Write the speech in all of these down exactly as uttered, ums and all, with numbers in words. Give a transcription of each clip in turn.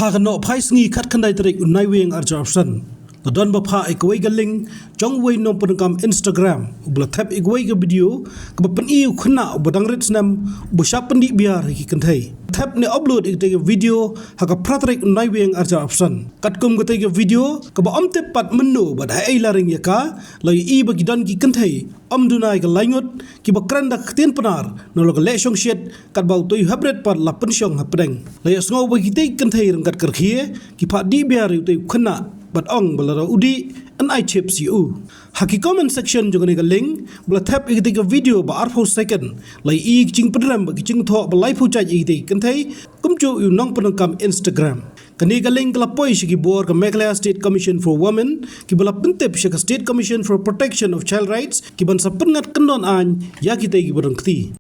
Ha ka nohphai sngi khatkhyndai tarik u Naiwieng arhajar arphew san, la don ba phah ïa kawei ka link jong uwei u nongpyndonkam Instagram uba la thep ïa kawei ka video kaba pyni ïa u khynnah uba dang rit snem uba shah pyndih biar ha ki kynthei. Thep ne upload ïa katei ka video ha ka phra tarik u Naiwieng arhajar arphew san. Katkum katei ka video kaba ym tip pat mynno bad haei la ring ïa ka, la ïohi ba ki don ki kynthei ym duna ïa ka laingut kiba kren da ka ktien Pnar nalor ka leh shongshit, katba utei u heprit pat la pynshong hapdeng. La ïohsngew ba kitei ki kynthei ryngkat ka rkhie ki phah dih biar ïa utei u khynnah bad ong ba lada u dih yn ai chips ïa u. Ha ki comment section jong kane ka link ba la thep ïa katei ka video ba arphew second, la ïohi ki jingpynrem bad ki jingthoh ba laiphew jait ïa kitei ki kynthei, kumjuh ïa u nongpyndonkam Instagram. Kane ka link ka la poi sha ki bor ka Meghalaya State Commission for Women, kiba la pyntip sha ka State Commission for Protection of Child Rights, kiban sa pynngat kyndon aiñ ïa kitei kiba rong kti.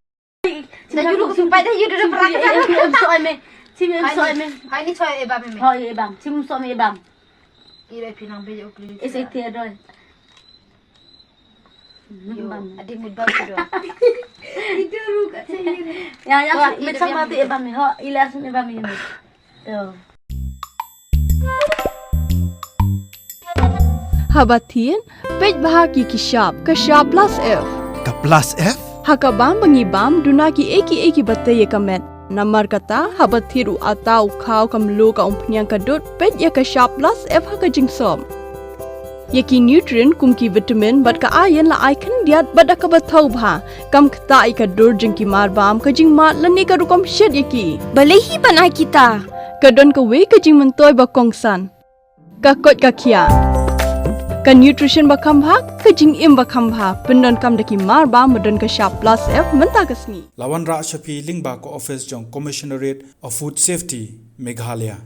Dah dulu, sumpah dah, you dah pernah kata. Em, em, soal me. Sini, em, soal me. Hai ni choi e bam me. Ho, e bam. Sini soal me e bam. Ira pinang bejo, please. Is it there, doy? Yo, bam. Adi mut bam tu doh. Itu ru kat saya. Ya, ya, wah, me sama tu e bam me. Ho, ila sini bam me. Yo. Haba thied, peit bha ki ki shap, ka shap plus F. Ka plus F? Ha ka bam ba ngi bam, duna kiei kiei kiba tei ïa ka met. Namar kata, haba thied u atta, u khaw, ka mluh, ka umphniang, ka dud, peit ïa ka shap plus F ha ka jingsop. Ïa ki nutrient kum ki vitamin bad ka iron la ai khyndiat bad da kaba thaw bha, kam ktah ïa ka dur jong ki mar bam, ka jingmad lane ka rukom shet ïa ki. Balei hi ban ai kita? Ka don kawei ka jingmyntoi ba kongsan. Ka koit ka khiah. Ka nutrition ba kham bha, ka jingim ba kham bha, pyndonkam da ki mar bam ba don ka shap plus F mynta ka sngi. La wanrah sha phi lyngba ka office jong Commissionerate of Food Safety, Meghalaya.